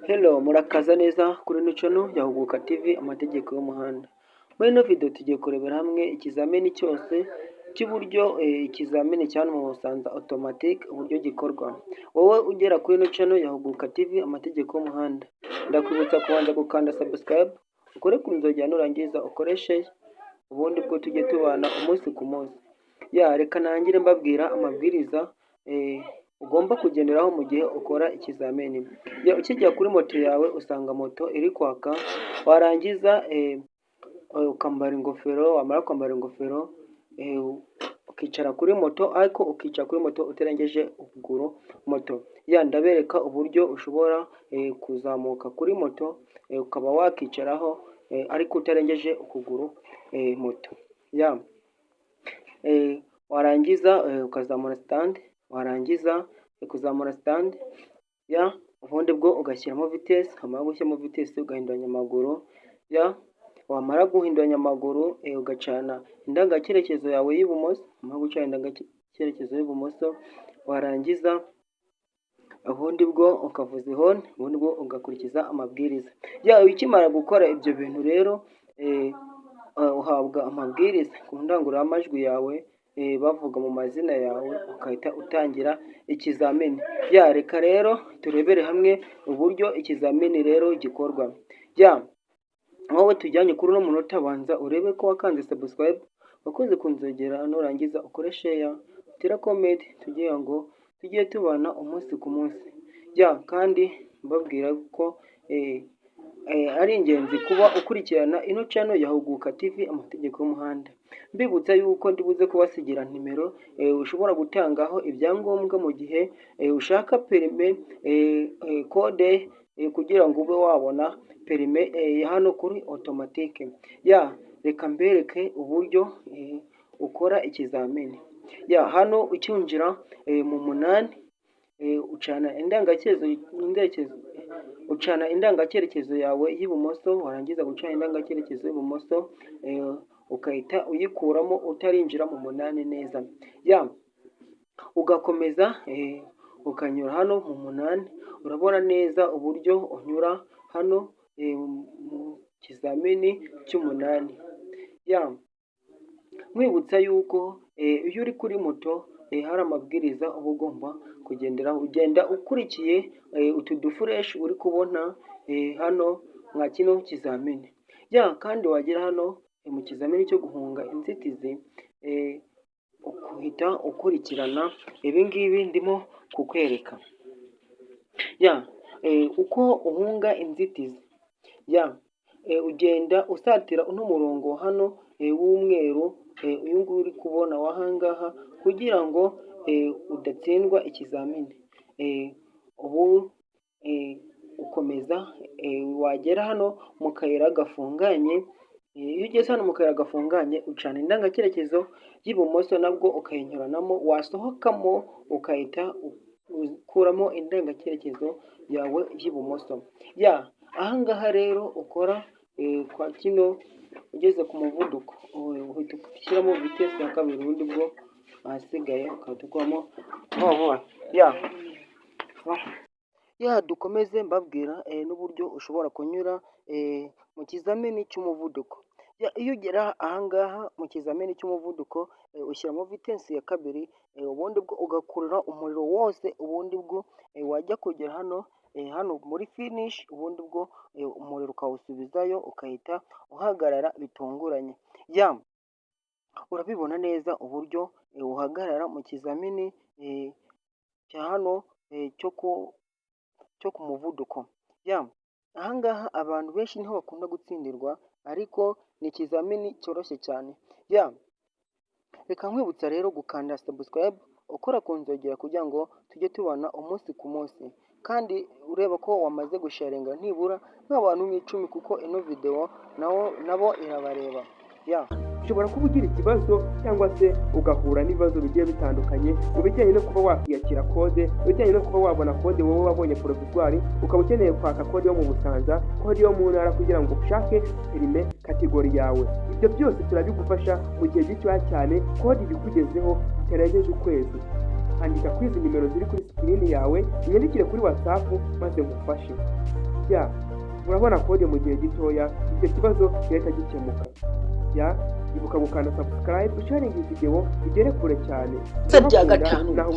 Hello, murakaza neza kuri ino channel ya Huguka TV, amategeko y'umuhanda. Muri ino video tugiye kurebera hamwe ikizamini cyose cy'uburyo ikizamini cya hano mu Busanza automatic uburyo gikorwa. Wowe ugera kuri ino channel ya Huguka TV, amategeko y'umuhanda, ndakwibutsa kubanza gukanda subscribe, ukore ku nzogera, nurangiza ukore share, ubundi bwo tujye tubana umunsi ku munsi. Ya, reka nangire mbabwira amabwiriza ugomba kugenderaho mu gihe ukora ikizamini. Ya, ukijya kuri moto yawe usanga moto iri kwaka, warangiza ukambara ingofero, wamara kwambara ingofero ukicara kuri moto, ariko ukicara kuri moto utarengeje ukuguru moto. Ya, ndabereka uburyo ushobora kuzamuka kuri moto ukaba wakicaraho ariko utarengeje ukuguru moto. Ya, warangiza ukazamura stand, warangiza kuzamura stand, ya, ubundi bwo ugashyiramo vitesse, wamara gushyiramo vitesse ugahinduranya amaguru, ya, wamara guhinduranya amaguru ugacana indangacyerekezo yawe y'ibumoso, wamara gucana indangacyerekezo y'ibumoso, warangiza ubundi bwo ukavuza ihoni, ubundi bwo ugakurikiza amabwiriza. Ya, ukimara gukora ibyo bintu rero uhabwa amabwiriza ku ndangururamajwi yawe bavuga mu mazina yawe, ugahita utangira ikizamini. Ya, reka rero turebere hamwe uburyo ikizamini rero gikorwa. Ya, wowe tujyanye kuri uno munota, banza urebe ko wakanze subscribe, wakoze ku nzogera, nurangiza ukore share, utere comment kugira ngo tujye tubana umunsi ku munsi. Ya, kandi mbabwira ko ari ingenzi kuba ukurikirana ino channel ya Huguka TV, amategeko y'umuhanda. Mbibutsa yuko ndibuze kubasigira nimero ushobora gutangaho ibyangombwa mu gihe ushaka permis code kugira ngo ube wabona permis hano kuri automatique. Ya, reka mbereke uburyo ukora ikizamini. Ya, hano ukinjira mu munani ucana ucana indangacyerekezo yawe y'ibumoso, warangiza gucana indangacyerekezo y'ibumoso ugahita uyikuramo utarinjira mu munani neza. Ya, ugakomeza ukanyura hano mu munani, urabona neza uburyo unyura hano mu kizamini cy'umunani. Ya, nkwibutsa yuko iyo uri kuri moto hari amabwiriza uba ugomba kugenderaho, ugenda ukurikiye utu duflèche uri kubona hano mwa kino kizamini. Ya, kandi wagera hano mu kizamini cyo guhunga inzitizi uhita ukurikirana ibi ngibi ndimo kukwereka. Ya, uko uhunga inzitizi, ya, ugenda usatira uno murongo hano w'umweru, uyu nguyu uri kubona w'aha ngaha, kugira ngo udatsindwa ikizamini. Ubu ukomeza wagera hano mu kayira gafunganye, iyo ugeze hano mu kayira gafunganye ucana indangacyerekezo y'ibumoso, nabwo ukayinyuranamo, wasohokamo ugahita ukuramo indangacyerekezo yawe y'ibumoso. Ya, aha ngaha rero ukora kwa kino ugeze ku muvuduko uhita ushyiramo vitesse ya kabiri, ubundi bwo ahasigaye ugahita ukuramo vuba vuba. Ya, ya, dukomeze mbabwira n'uburyo ushobora kunyura mu kizamini cy'umuvuduko. Iyo ugera aha ngaha mu kizamini cy'umuvuduko ushyiramo vitesse ya kabiri, ubundi bwo ugakurura umuriro wose, ubundi bwo wajya kugera hano muri finish, ubundi bwo umuriro ukawusubizayo ugahita uhagarara bitunguranye. Ya, urabibona neza uburyo uhagarara mu kizamini cya hano cyo ku muvuduko. Ya, aha ngaha abantu benshi niho bakunda gutsindirwa, ariko ni ikizamini cyoroshye cyane. Ya, reka nkwibutsa rero gukanda subscribe, ukora ku nzogera kugira ngo tujye tubana umunsi ku munsi, kandi ureba ko wamaze gusharinga nibura nk'abantu nk'icumi, kuko ino videwo nabo irabareba. Ya. Ushobora kuba ugira ikibazo cyangwa se ugahura n'ibibazo bigiye bitandukanye mu bijyanye no kuba wakwiyakira code, mu bijyanye no kuba wabona code. Wowe wabonye provisoire, ukaba ukeneye kwaka code yo mu Busanza, code yo mu ntara, kugira ngo ushake permis catégorie yawe. Ibyo byose turabigufasha mu gihe gitoya cyane, code ibikugezeho bitarengeje ukwezi. Andika kuri izi nimero ziri kuri screen yawe, unyandikire kuri WhatsApp maze ngufashe. Ya, urabona code mu gihe gitoya, icyo kibazo gihita gikemuka. Ya, ibuka gukanda subscribe, usharinga iyi video igere kure cyane. Rya Ndabakunda, gatanu. naho.